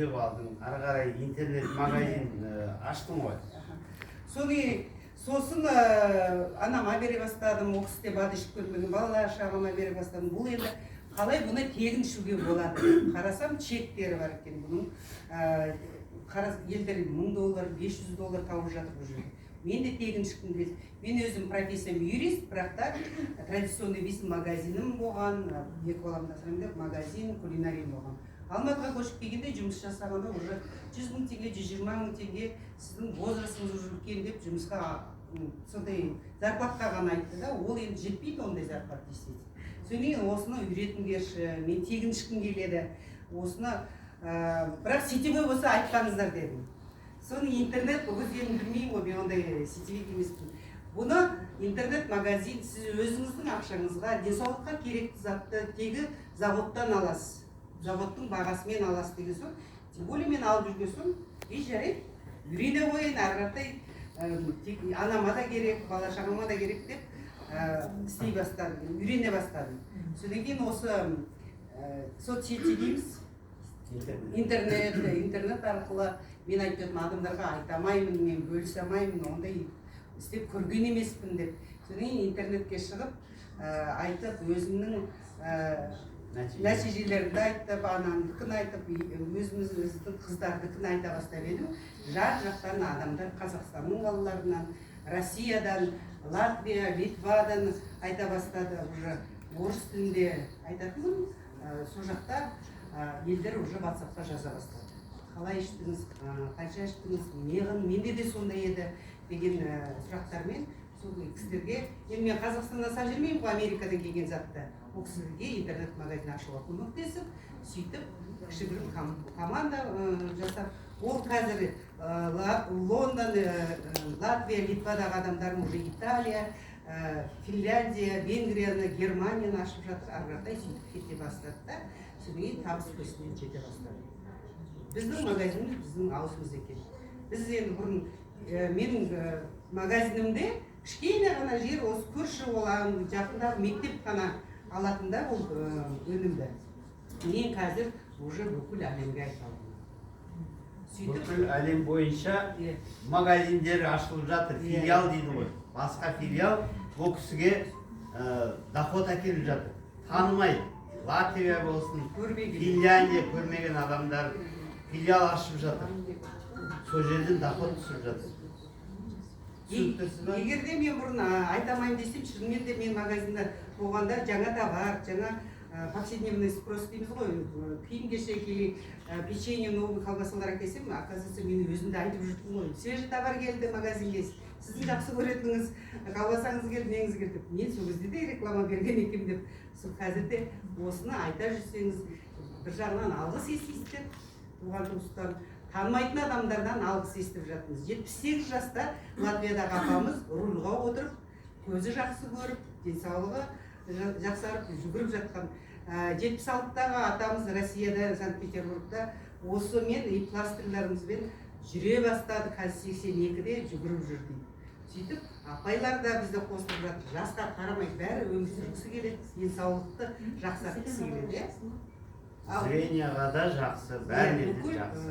Түзеп алдың, ары қарай интернет магазин аштың ғой. Соны сосын анама бере бастадым. Ол кісі де БАД ішіп көрмеген, балалар шағама бере бастадым. Бұл енді қалай бұны тегін ішуге болады деп қарасам, чектері бар екен бұның. Елдер 1000 доллар, 500 доллар тауып жатыр бұл жерде. Мен де тегін ішкім келді. Мен өзім профессиям юрист, бірақ та традиционный бизнес магазинім болған, екі баламды асыраймын деп магазин, кулинариям болған. Алматыға көшіп келгенде, жұмыс жасағанда уже 100 000 теңге, 120 000 теңге, сіздің возрастыңыз уже үлкен деп жұмысқа сондай зарплатқа ғана айтты да. Ол енді жетпейді ондай зарплата, действительно. Содан кейін осыны үйретіңдерші, мен тегін ішкім келеді осыны, бірақ сетевой болса айтпаңыздар дедім. Соны интернет, бұл кезде енді білмеймін ғой, мен ондай сетевик емеспін. Бұны интернет магазин, сіз өзіңіздің ақшаңызға денсаулыққа керекті затты тегі заводтан аласыз, заводтың бағасымен аласыз деген соң, тем более мен алып жүрген соң, и жарайды, үйрене қояйын, ары қаратай тек анама да керек, бала шағама да керек деп істей бастадым, үйрене бастадым. Содан кейін осы соцсети дейміз. Интернет. Интернет арқылы мен айтып едім, адамдарға айта алмаймын, мен бөлісе алмаймын, ондай істеп көрген емеспін деп. Содан кейін интернетке шығып, айтып, өзімнің Нәтиже. нәтижелерімді айтып, анамдікін айтып, өзіміз өзіміздің қыздардікін айта бастап едім, жан жақтан адамдар Қазақстанның қалаларынан, Россиядан, Латвия, Литвадан айта бастады. Уже орыс тілінде айтатынмын, сол жақта елдер уже ватсапқа жаза бастады: қалай іштіңіз, қанша іштіңіз, неғын, менде де сондай еді деген сұрақтармен. Сол кісілерге енді мен Қазақстаннан салып жібермеймін ғой Америкадан келген затты. Ол кісілерге интернет магазин ашуға көмектесіп, сөйтіп кішігірім команда жасап, ол қазір Лондон, Латвия, Литвадағы адамдарым уже Италия, Финляндия, Венгрияны, Германияны ашып жатыр. Ары қаратай сөйтіп кете бастады да, содан кейін табыс көзіне жете бастады. Біздің магазиніміз біздің аузымыз екен. Біз енді бұрын менің магазинімде кішкене ғана жер, осы көрші қолаң, жақындағы мектеп қана алатын да ол өнімді. Мен қазір уже бүкіл әлемге айта алдым сөйтіп. Бүкіл әлем бойынша магазиндер ашылып жатыр. Филиал дейді ғой, басқа филиал бұл кісіге доход әкеліп жатыр. Танымайды, Латвия болсын, Көрмеген. Финляндия, көрмеген адамдар филиал ашып жатыр, сол жерден доход түсіп жатыр. Түсініп тұрсыз ба? Егер де мен бұрын айта алмаймын десем, шынымен де мен магазинда болғанда жаңа товар, жаңа повседневный спрос дейміз ғой, киім кешек или печенье, новый колбасалар әкелсем, оказывается, мен өзім де айтып жүрдім ғой: свежий товар келді магазинге, сіздің жақсы көретініңіз колбасаңыз келді, неңіз келді деп. Мен сол кезде де реклама берген екенмін деп. Сол қазір де осыны айта жүрсеңіз, бір жағынан алғыс естисіздер, туған туыстан, танымайтын адамдардан алғыс естіп жатырмыз. 78 жаста Латвиядағы апамыз рульға отырып, көзі жақсы көріп, денсаулығы жақсарып, жүгіріп жатқан. 76-дағы атамыз Россияда, Санкт Петербургта осымен и пластырьларымызбен жүре бастады, қазір 82-де жүгіріп жүр дейді. Сөйтіп апайлар да бізде қосылып жатыр. Жасқа қарамай бәрі өмір сүргісі келеді, денсаулықты жақсартқысы келеді, иә. Зрениеға да жақсы, бәріне де Бүкіл, жақсы.